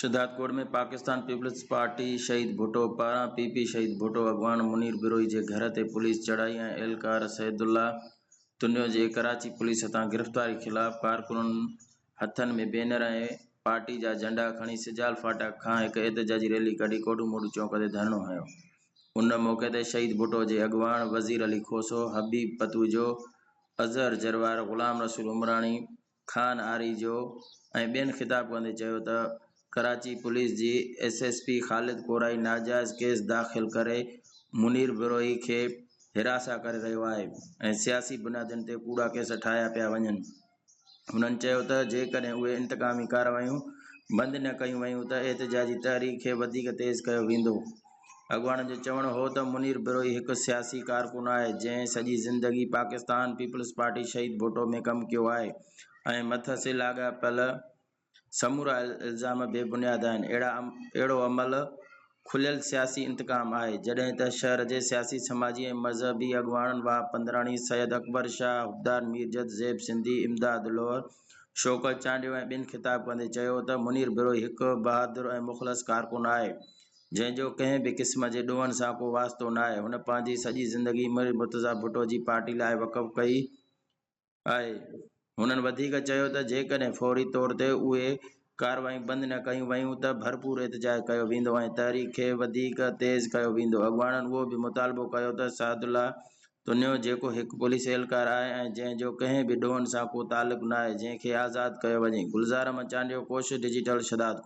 Shahdadkot ۾ Pakistan peoples party شهيد ڀٽو پاران P P شهيد ڀٽو اڳواڻ منير بروهي جي گهر تي پوليس چڙهائي ۽ اهلڪار سعيد الله تنيو جي ڪراچي پوليس هٿان گرفتاري خلاف ڪارڪنن هٿن ۾ بينر ۽ پارٽي جا جهنڊا کڻي سجال ڦاٽڪ کان هڪ احتجاجي ريلي ڪڍي ڪوڏو موڏو چونڪ تي ڌرڻو هنيو. ان موقعي تي شهيد ڀٽو جي اڳواڻ وزير علي کوسو، حبيب پتوجو، اظهر جروار، غلام رسول عمراڻي، خان آريجو ۽ ٻين خطاب ڪندي چيو ته ڪراچي پوليس جي S S P Khalid Korai ناجائز ڪيس داخل ڪري منير بروهي کي هراسان ڪري رهيو آهي ۽ سياسي بنيادن تي ڪوڙا ڪيس ٺاهيا پيا وڃن. هنن چيو ته جيڪڏهن اهي انتقامي ڪارروايون بند نه ڪيون ويون ته احتجاجي تحريڪ کي وڌيڪ تيز ڪيو ويندو. اڳواڻن جو چوڻ هو ته منير بروهي هڪ سياسي ڪارڪن آهي، جنهن سڄي زندگي پاڪستان پيپلز پارٽي شهيد ڀٽو ۾ ڪم ڪيو آهي ۽ مٿس لاڳاپيل سمورا الزام بي بنياد آهن، اهڙو عمل کليل سياسي انتقام آهي، جڏهن ته شهر جي سياسي، سماجي ۽ مذهبي اڳواڻن وهاب پندراڻي، سيد اڪبر شاهه، حبدار ميرجت، زيب سنڌي، امداد لوهر، شوڪت چانڊيو ۽ ٻين خطاب ڪندي چيو ته منير بروهي هڪ بهادر ۽ مخلص ڪارڪن آهي، جنهن جو ڪنهن به قسم جي ڏوهن سان ڪو واسطو ناهي، هن پنهنجي سڄي زندگي مير مرتضيٰ ڀٽو جي پارٽي لاء وقف ڪئي آهي. هنن وڌيڪ چيو ته جيڪڏهن فوري طور تي اهي ڪارروايون بند نه ڪيون ويون ته ڀرپور احتجاج ڪيو ويندو ۽ تحريڪ کي وڌيڪ تيز ڪيو ويندو. اڳواڻن اهو به مطالبو ڪيو ته سعدالله تنيو جيڪو هڪ پوليس اهلڪار آهي ۽ جنهن جو ڪنهن به ڏوهن سان ڪو تعلق ناهي جنهن کي آزاد ڪيو وڃي. گلزار احمد چانڊيو، ڪوشش ڊجيٽل، شھدادڪوٽ.